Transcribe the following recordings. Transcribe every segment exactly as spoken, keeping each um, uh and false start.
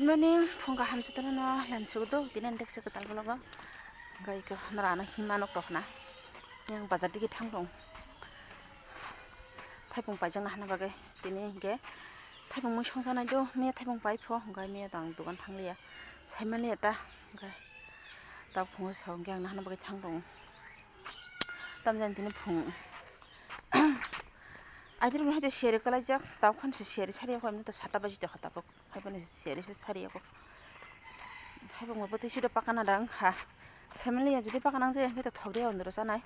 Mani phung kaham se tono no lan sugo do tini dekse kwtal bologo. Gai ko nara ano hima nok rok na. Yang bazar digi thang dong. Thaipung paijak na hana bagwi tini hingke thaipung mui songsa nai do miya thaipung pai pho hingke miya tang dogan thang liya. Sai mani ta hingke ta phungo sa hingke ang na hana bagwi thang dong. Tamjani tini phung. Aidrok ni hai seri kwlaijak tau khan se seri sari ya kho sata baji tokha tabuk. Haibani seri se sari ya kho. Haibani bo twi sido pakana dang ha. Sai mani ya jodi pakana ang je hingke to thok de ondro sanai.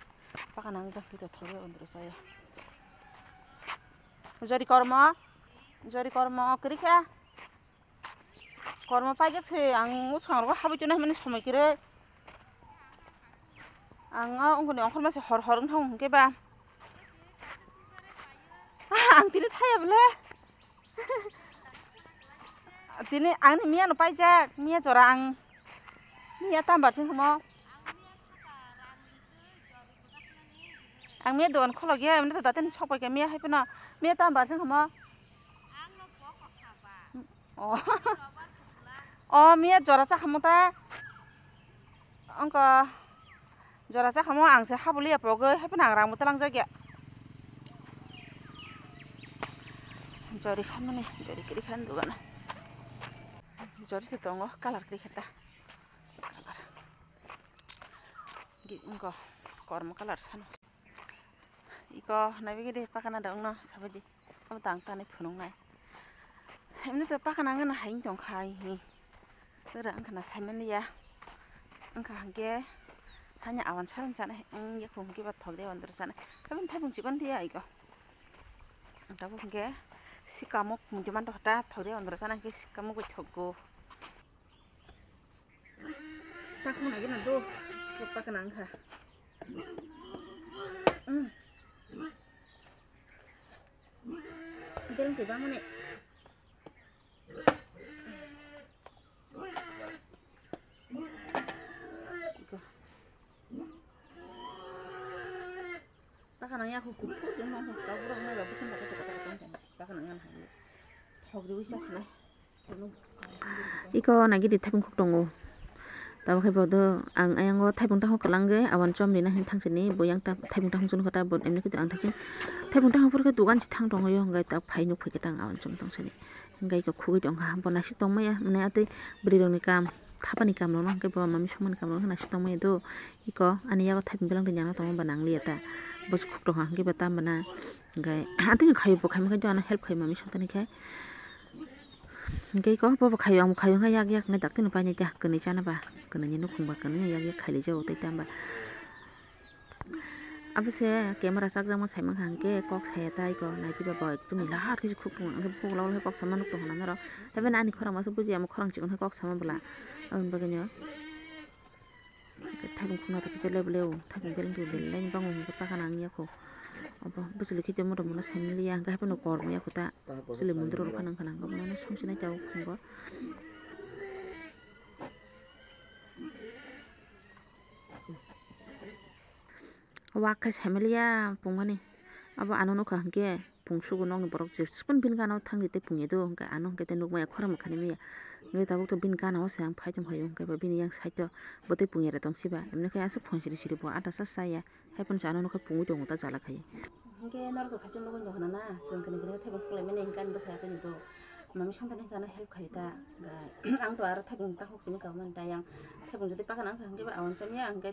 Pakana ang je hingke to thok de ondro saya. Jori kormo. Jori kormo kwrwi kha. Kormo paijak se ang mwsang rogo habwi tongna hwnmani somoi kwrwi. Ang o wngkoni ongkhorma se hor hor wngthang hwnkhe ba. Ang tini thaya bwle. Tini ang ni miya no paijak, miya jora ang miya tambar sing hamo. Ang miya dogan khulok ya, emni to daten sok pai kha miya hai phano miya tambar sing hamo. Oh. Oh, miya jora cha khamo ta. Ongko jora cha khamo ang se habuli ya pogoi, hai phano ang rang bo talang jak ya. Jori sanmani, jori kiri khan dugana. Jori se tongo, colour kiri khe ta. Colour. Gi ongko kormo colour sano. Iko naibigidi pakana da wngno sabaidi. Abo tang tani phunuknai. Emni to pakana wngna hai wng tongkha hi. Ora wngkha na saimaliya. Wngkha hwnkhe hani awan saron chanai wng yakho hwnkhe ba thokde ondro chanai. Tabuk thaibung chikon tiya iko. Tabuk hwnkhe sikamo muchumani hota thokde ondro chanai hwnkhe sikamo bai thokgo. Takhuk nai gana do, pakana wngkha. Mm. Beleng twi bangmani. Iko. Pakana yakho kuphur se wngkha, tabuk rok naiba bwswk kata kata kata wngkha. Pakana wngkha hai. Thok riwi chasinai. Iko naigidi thaibung khuk tongo. Tabuk khe bo do ang ayang o thaibung takhuk kwlangwi awan chom rina hin thangsini bo yang ta-, thaibung takhuk chwng khe ta bo emni khe ang thaising thaibung takhuk phuru khe dogan si thang tongo yo hwnkhe ta phai nuk phai khe ta ang awan chom tong sini hwnkhe iko khugui tongkha bo naisik tongmaya mane atwi bwrwi rokni kam thapani kam rokno hwnkhe bo mami songmani kam rokno naisik tongmaya do iko ani yago thaibung beleng twi nangna tongo ba nangliya ta bo se khuk tongkha hwnkhe bo ta bana hwnkhe atwino khaio bo khaima khe do ano help khai mami songtoni khe. Hingke iko, bobo khaio, ang khaio wngkha yak yak nai daktino painai khe kwnwi chana ba, kwnwi ni nukhung ba kwnwi yak yak khailai jago tei tamba. Abo se camera chakjakma sai mankha hingke kok saya ta iko, naithiba bo ekdom lahar khe khuk tong, hingke bukhuk lok lok khe kok sama nuk tongkha na norok. Haibeno ani khorang masa bujiya, omo khorang chikon khe kok sama bwla, aboni bagwino. Thaibung khuna to kisa lebu lebu, thaibung beleng to beleng bango hingke pakana wngya kho. Obo bwswli khe tei motom mono saimaliya, hingke haphano kormo ya kho ta. Bwswli mundro rok phano wngkha na, hingke bono songchilai tabuk phungo. Wak khe saimaliya pungmani, abo ano nukha hingke. Pung sugo nokni borok je chikon bini gana o thangdi tei pung ya do hingke ano hingke tei nukmaya khorang bo khainwi maya hingke tabuk to bini gana o se ang phai tongphaio hingke bo bini yang side o bo tei pung ya re tong siba emni khe aswk phone siri siri bo ada sa chaya haiphano se ano nukha pungwi tongo ta jala khai. Hingke norok to thaichung nugwi nukha na chwng kini kini thaibung khwlai mani hingke ani bwsai tini do mami songthani hingke ano help khai ta hingke ang to aro thaibung takhuk simi kabo mani ta yang thaibung jodi pakana wngkha hingke bo awan chomya hingke.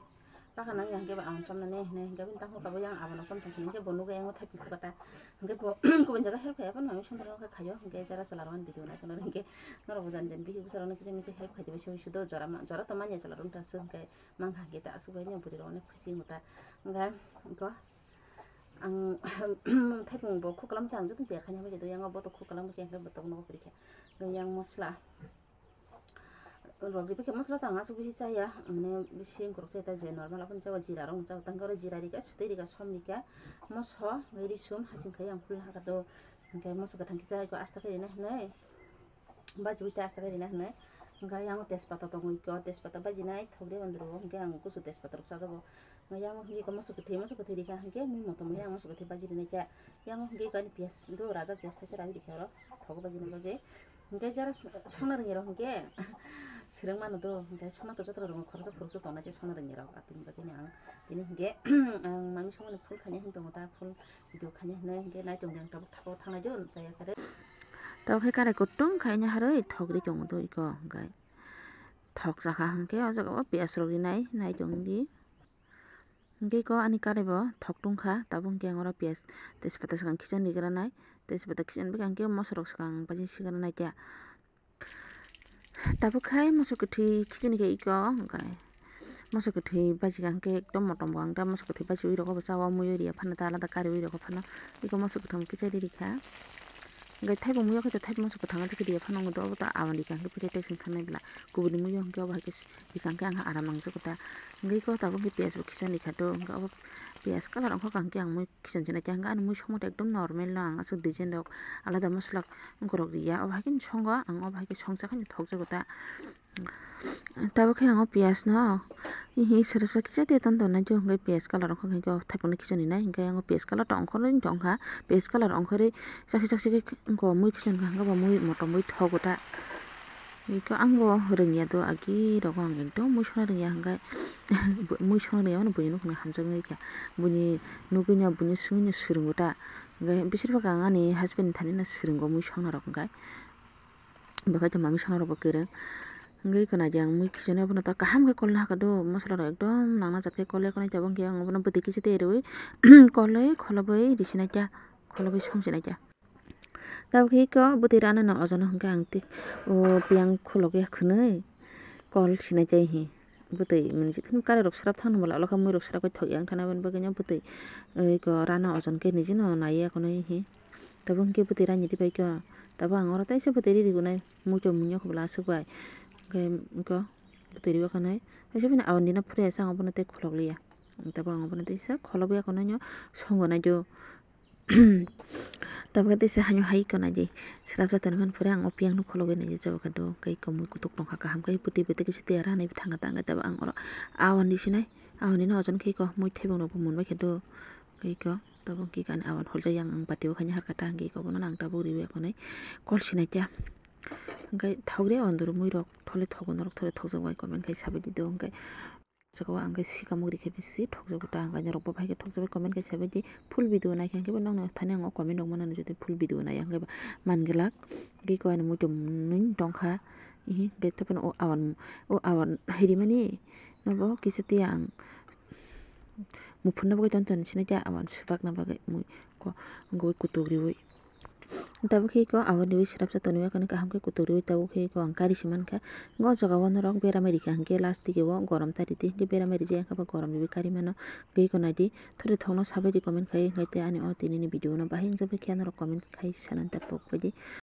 Pakana wngya hingke bo awan chomnani hinui hingke bini takhuk tabuk yang abono chom tong sini hingke bo nugui yang thaipung khukha ta hingke bo kubun jaga help khaiya phano mami songthani khaio hingke jara chwla rok video nai phano hingke norok bo jani jani bihik bwsa rok no kisa misa help khai tongwi sudo jora ma jora tongmani chwla rok ta aswk hingke mankha hingke ta aswk bai bwrwi rok no khusi wngkha ta hingke iko ang thaipung bo khuk kalam khe ang joto tiya khaina bai yang bo to khuk kalam khe hingke bo tok nogo kwrwi khe yang mosla. Rok ri bikhe mosla tang aswk bisi chaya, mane bisi borok chaya ta je normal abono chao, jira rok chao, tang oro jira rikha, sutwi rikha, som rikha, moso, risum, hasing khai ang phul haka do, hingke moso kwthang kisa iko asta khe rina hinui, bajiwi ta asta khe rina hinui, hingke yang tejpata tongo iko, tejpata bajinai thok de ondro, hingke ang kusu tejpata rok chajago, yang hingke iko moso kwthwi, moso kwthwi rikha hingke mui motom yang moso kwthwi baji rinai khe, yang hingke iko ani piyaj do rajak piyaj thaisa rawi rikha oro, thogo bajina bagwi. Hingke jara songna rwngya rok hingke swrwng mano do, hingke songna to joto rok khoroksa khoroksa tongna je songna rwngya rok, atwng bagwi ni ang tini hingke ang mami songmani phul khaina hin tongo ta, phul video khaina hinwi hingke nai tongdi ang tabuk thapa thangna do chaya kare. Tabuk khe karai kutung khaina harwi thok ri tongo do iko hingke thok chakha hingke o jaga o piyaj rok rinai nai tongdi. Hingke iko ani kare bo thok tongkha, tabuk hingke ang oro piyaj tejpata swkang khichani ri granai, tejpata khichani bwkha hingke moso rok swkang baji si granai khe. Tabuk khai moso kwthwi khichani khe iko hingke moso kwthwi baji kha hingke ekdom motom bo ang ta moso kwthwi baji ui rok bo cha o mui ui riya phano ta alada kari ui rok phano iko moso kwthang khichari rikha. Hingke thaibo mui o khe thaibo moso kwthang dikhe riya phano obo ta awan rikha hingke phiri teksong thangnai bwla kubuni mui o hingke obo hai khe. Rikha hingke ang aram nangjago ta. Hingke iko tabuk hingke piyaj bo khichon rikha do. Hingke obo piyaj colour ongkha hingke ang mui khichon sinai khe hingke ani mui songmani ekdom normal no ang aswk design rok alada masala ongkhorok riya. Obo hai khe songo ang obo hai khe songcha khe thokjago ta. Tabuk khe ang o piyaj no hihi srwsrw khichate ton ton nai hingke piyaj colour ongkha hingke thaiphano khichon rinai hingke ang o piyaj colour ta ongkhorwi tongkha. Piyaj colour ongkhorwi chakhe chakhe khe mui khichon kha hingke bo mui motom wi thogo ta. Iko ang bo rwngya do agi rogo ang ekdom mui songna rwngya hingke mui songna rwngya mano buini nukhungno hamjaknai kha buini nugwino buini swngwino swrwngo ta hingke beshirbak ang ani husband ni thani no swrwngo mui songna rok hingke bekhai to mami songna rok bo kwrwng hingke iko naidi ang mui khichani obono ta kaham khe kolna hakhe do mosola rok ekdom nangna jat khe kol ya konai tabuk hingke ang obono bwtwi kisa tei rwui kolwi kholobwi risinai kha kholobwi songsinai kha. Tabuk khe iko bwtwi rana no ojono hwnkhe ang tei o piyang khulok ya khwnwi kol sinai tei hi bwtwi mwnwi kari rok srap thang nang bwla olo khe mui rok srap thok yang thana bini bagwi no bwtwi iko rana ojon khe niji no nai ya khwnwi hi tabuk hwnkhe bwtwi rani tei bai khe tabuk ang oro teisa bwtwi ri rigunai mui tong mui ya khwbwla aswk bai hwnkhe iko bwtwi riwi khwnwi teisa bini awan dina phuri ya chang obono tei khulok liya tabuk ang obono teisa kholobwi ya khwnwi no songo nai do. Tabuk teisa haino hai iko naidi srapsa tongmani pore ang o piyang no kholobwi naidi jabo khe do khe iko mui kutuk tongkha kaham khe bwtwi bwtwi kisa tiyar hanai thangkha tangkhe tabuk ang oro awan di sinai awan dino ojon khe iko mui thebong rok bo munbai khe do khe iko tabuk khe ani awan holjak yang ang bati o khaina harkha ta hwnkhe iko bono ang tabuk riwi ya khwnwi kol sinai khe hwnkhe thok de awan doro mui rok thole thogo norok thole thokjak bai comment khai sabai di do hwnkhe. Saka o ang khe sikamo rikhe bisi thokjago ta hwnkhe norok bo bahai khe thokjabai comment khe sabai di full video naikhe hwnkhe bo nokni thani ang o comment rok mano jodi full video nai hwnkhe bo manglak hwnkhe ko ani muitu mwnwi tongkha hwnkhe tei phano o awan o awan hai rimani nobo kisa tei ang muphunna bagwi tongtoni sinai khe awan swbakna bagwi mui ko wngwi kutuk riwi. Tabuk khe iko awan riwi srapsa tonwi mano kaham khe kutuk riwi tabuk khe iko ang kari se mankha. O jaga o norok beramai rikha hwnkhe last digi o gorom ta ridi hwnkhe beramai rijak hwnkhe bo gorom riwi kari mano. Hwnkhe iko naidi thore thokno sabai di comment khai hwnkhe tei ani o tini ni video no bahai wngjabai khe norok comment khai sanani ta pok bai di.